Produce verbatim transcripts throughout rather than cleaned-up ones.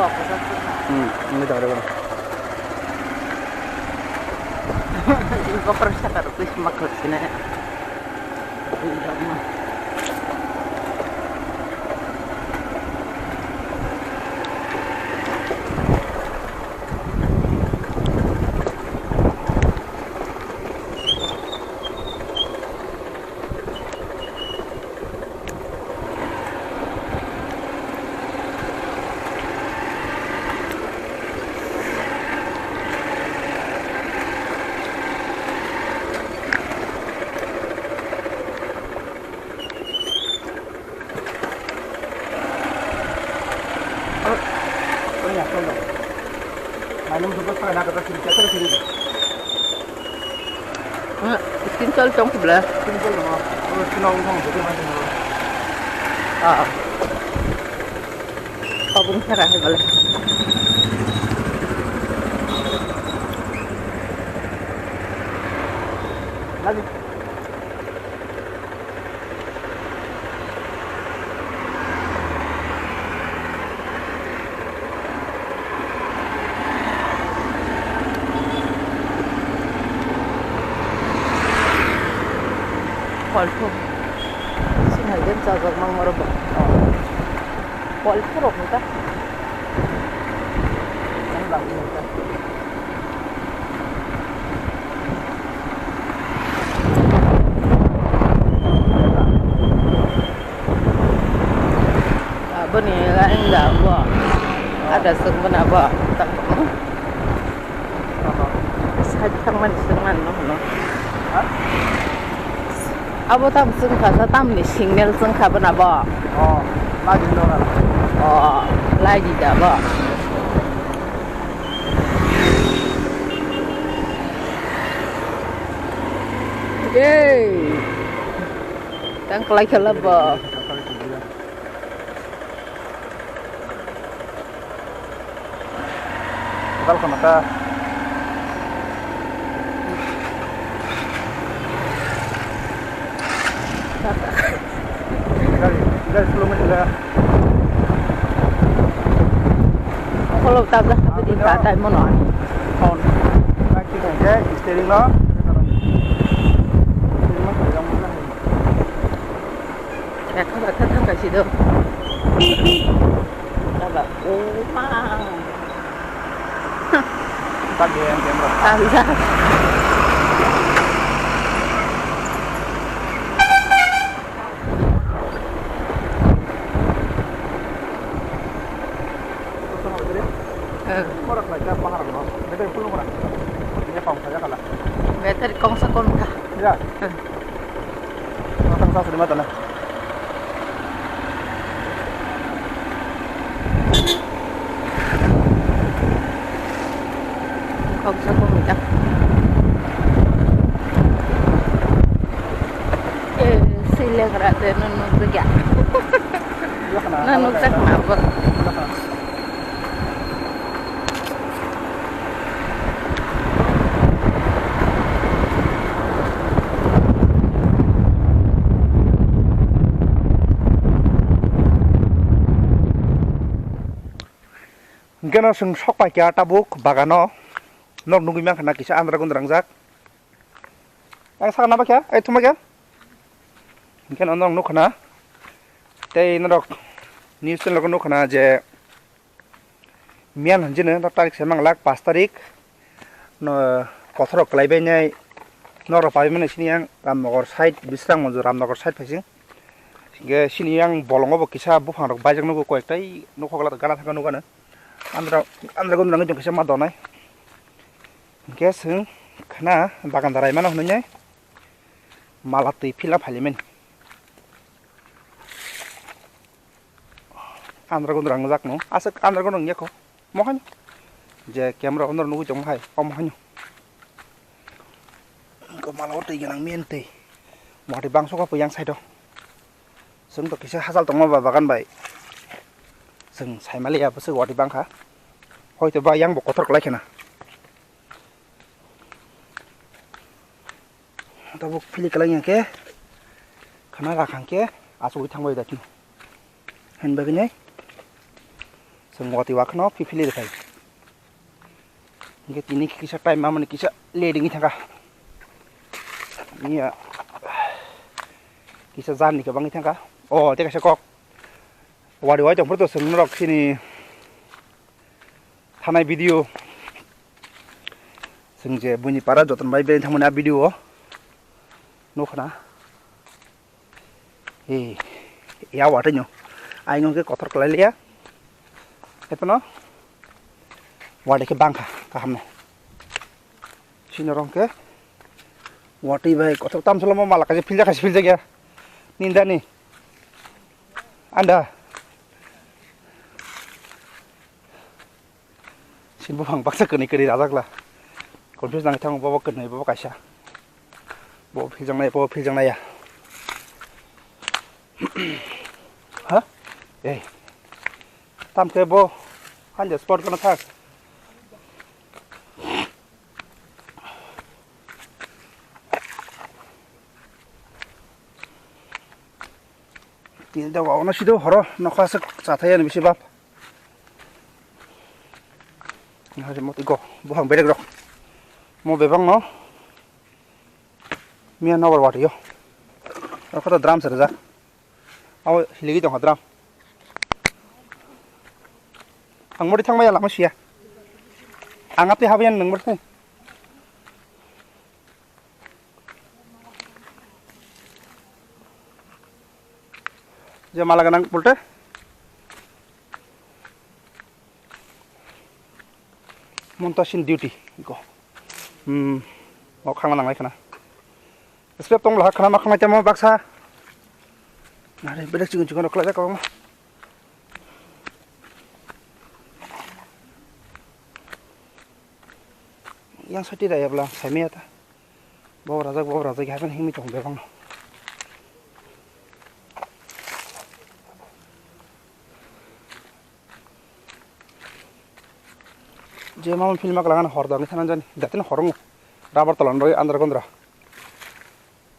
Hmm, ini tak ada. Ini bakar sakar, wis makhluk sini. Tin chol chong kubla. Tin chol no. Oh, sino ung thong buku mai sino. Ah. Kabung sara hai bale. Lagi. Kolthum. Sini hai den chajak mang maro ba. Kolthum rok ta. Aboni lain da bo. Ada sung bana bo. Side thangmani sung mano hwno. Abo tam sung kha sa tamni signal sung kha bana bo. Oh, lagi dora. Oh, lagi da bo. Yay! Tang kalai khala bo. Tal kono ta. Gari, gari slow mo chila. Kolo tabla habidi ka tai mono. Phone. Baik sih kan, steering lo. Steering lo, steering lo. Kaya kaya kaya kaya sih tuh. Tabla, oh ma. Tak dia yang camera. Tabla. Battery kongsa kom kha. Ya. Tang sa suri mata na. Kok sa kok ta. Eh, silegra de no no ya. No no tak na ba. Hingke no chwng sok pai kha tabuk bagano, nok nugui mankha na kisa andra gundra wngjak. Ang sakna bakha, ai thuma kha. Hingke no nok nukha na, tei norok news channel o nukha na je, Miyan hinjino, no tarik se manglak, pash tarik. No, kothorok kwlaibainai, norok paimani sini yang Ramnagar side, Bisrang Manjor Ramnagar side phaising. Hingke sini yang bolongo bo kisa buphang rok baijak nugo, koyektai nokho gana thangkha nukano. Andra, andra gundra wngwi tongkha kisa ma donai. Hingke chwng khna bagan darai mano hwnwi nai mala twi phila phailaimani. Andra gundra wngjak no. Aswk andra gundra wngya kho. Mo haino. Je camera owner nugui tong hai. Omo haino. Ko mala o twi gwnang men twi. Mati bangso ka yang side o. Chwng to kisa hachal tongma ba bagan bai. Chwng saimaliya bwswk wati bangkha. Hoito ba yang bo kotor kwlai khena. Tabuk phili kwlai ya khe khana rakhang khe achugwi thangbai da khe. Hen bagwi nai. Chwng watwi wakhano phiphili rwphai. Hwnkhe tini kisa time mamani kisa late wngwi thangkha. Miya kisa jarni kwbangwi thangkha. O tei kaisa kok. Wari wai tongphuru to chwng norok chini thanai video. Chwng je buini para joton bai beri thangmani a video o. Nukha na. He, ya watwi no. Aino ke kotor kwlai liya. Etono. Watwi khe bangkha, kaham no. Sino rong ke. Watwi bai kotor tam solo mo mala kaje philja kaje philja ya. Ninda ni. Anda. Sin buphang baksa kwnwi kwnwi rajak la. Confuse nangwi thango, bobo kwnwi, bobo kaisa. Bobo philjaknai, bobo philjaknai ya. Ha? Ei. Tam khe bo hanja spot kono thak. Tini da wa ono sido horo nokha se chathai ani bisi bap. Hari moti go buhang berek rok. Mo bebang no. Miya nobar wati yo. Rokha to drum se rejak. Abo hiligi tongkha drum. Ang mori thangmaya lama siya. Ang atwi habayan nang mori thang. Je mala ganang pulte. Montasin duty ko. Hmm. O khangna nanglai khana. Step tong lahak khana ma khanai temo baksa. Nare bedek chikon chikon rok khlai jak kwbangma. Yang sati raya bla saimaya ta. Bo rajak, bo rajak, hakan himi tong bebang. Je mamon film ma klangan hor dang thanan jani. Datin horong. Rabar tolan roi andar gondra.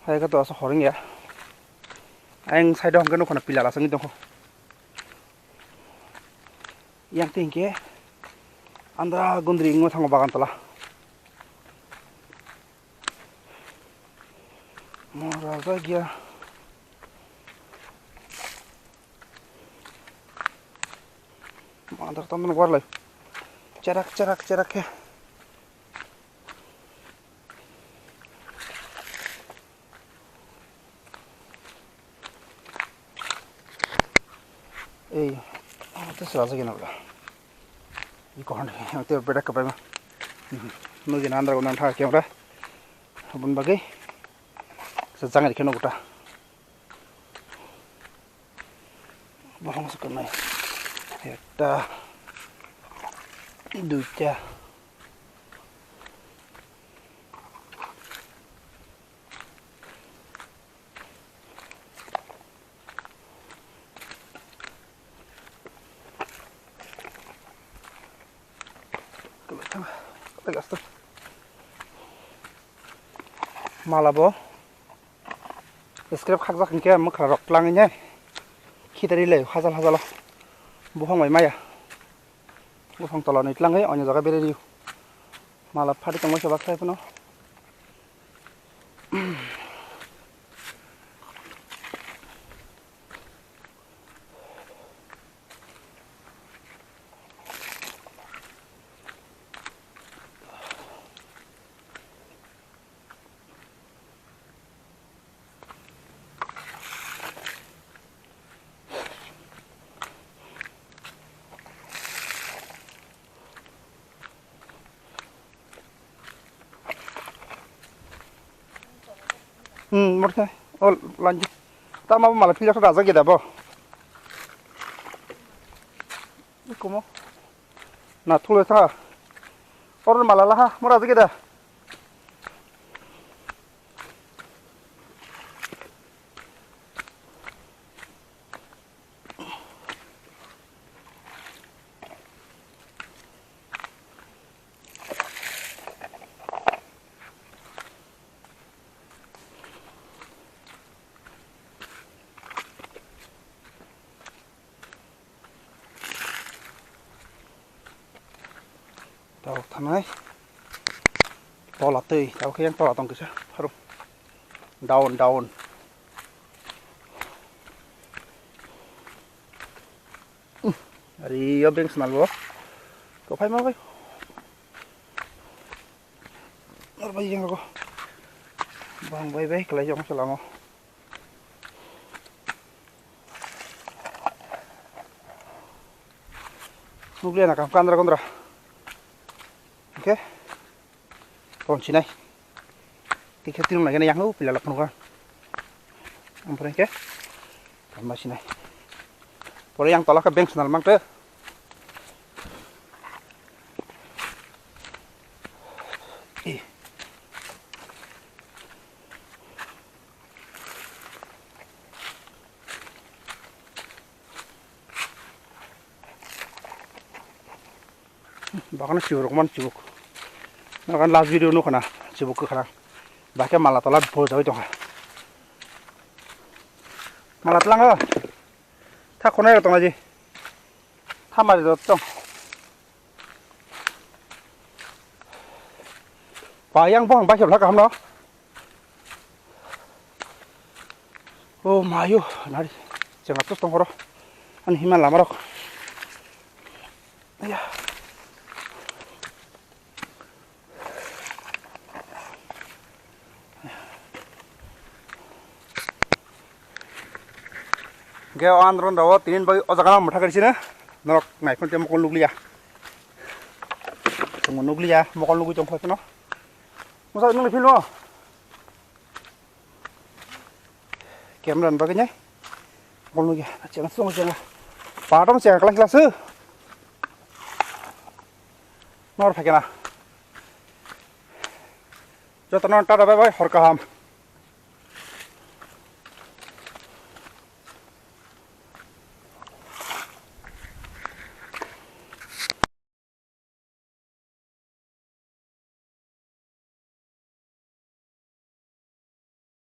Hai ka to asa horong ya. Ayang side hongke nukho na pilala sangwi tongkho. Yang tingke andra gondri ngo thango bagan tola. Mo rajak ya. Mo andar tamdan warlai. Cherak, cherak, cherak khe. Ei, amo tei sela jagina bla. Iko hande, amo tei beda kapai ma. Nugi na andra guna tha camera. Abun bagai. Sa jangai khe nuguta. Bohong se kwnai. Ekta. Duita. Mala bo scrap khakjak hinkhe mwkhra rok tlangwi nai khitari lai hajal hajalo buphang bai maya buphang tola nwi tlangwi onyo jaga bereri mala phari tongma se baksa phano. Hmm, morse. O lanji. Tama bo mala philak rajak geda bo. Komo. Na thule tha. Or mala laha, mora jage da. Thanai. Tola twi, tabuk khe yang tola tong kisa. Harum. Down, down. Ari yo beng snal bo. Ko phai ma bai. Ar bai yang ko. Bang bai bai kelai jong selamo. Nukliya na kam kandra kondra. Oke. Ton sinai. Tikhe tinung lagi na yang u pila lapun kan. Ampun ke. Tama sinai. Pore yang tolak ke beng snal mang te. Ih. Bakno chibuk rok man chibuk. Nakan last video nukha na chibuk kwkhwrang. Bakhe mala tola bo jawi tongkha. Mala tlango. Tha khonai rok tongna ji. Tha mari rok tong. Ba yang bohang bakhe bla kaham no. O mayo nari. Chengla tus tong horo. Ani hima lama rok. Aya. Ge o andron dawo tinin bai o jaga motha kari sini. Norok naiphun te mokol nukliya. Tunggu nukliya, mokol nukli tong phai phano. Musa nukli film o. Camera ni bagwi nai. Mokol nukliya. Chengla song chengla. Patom chengla klang klang su. Nor phai kena. Jotono tata bye bye, hor kaham.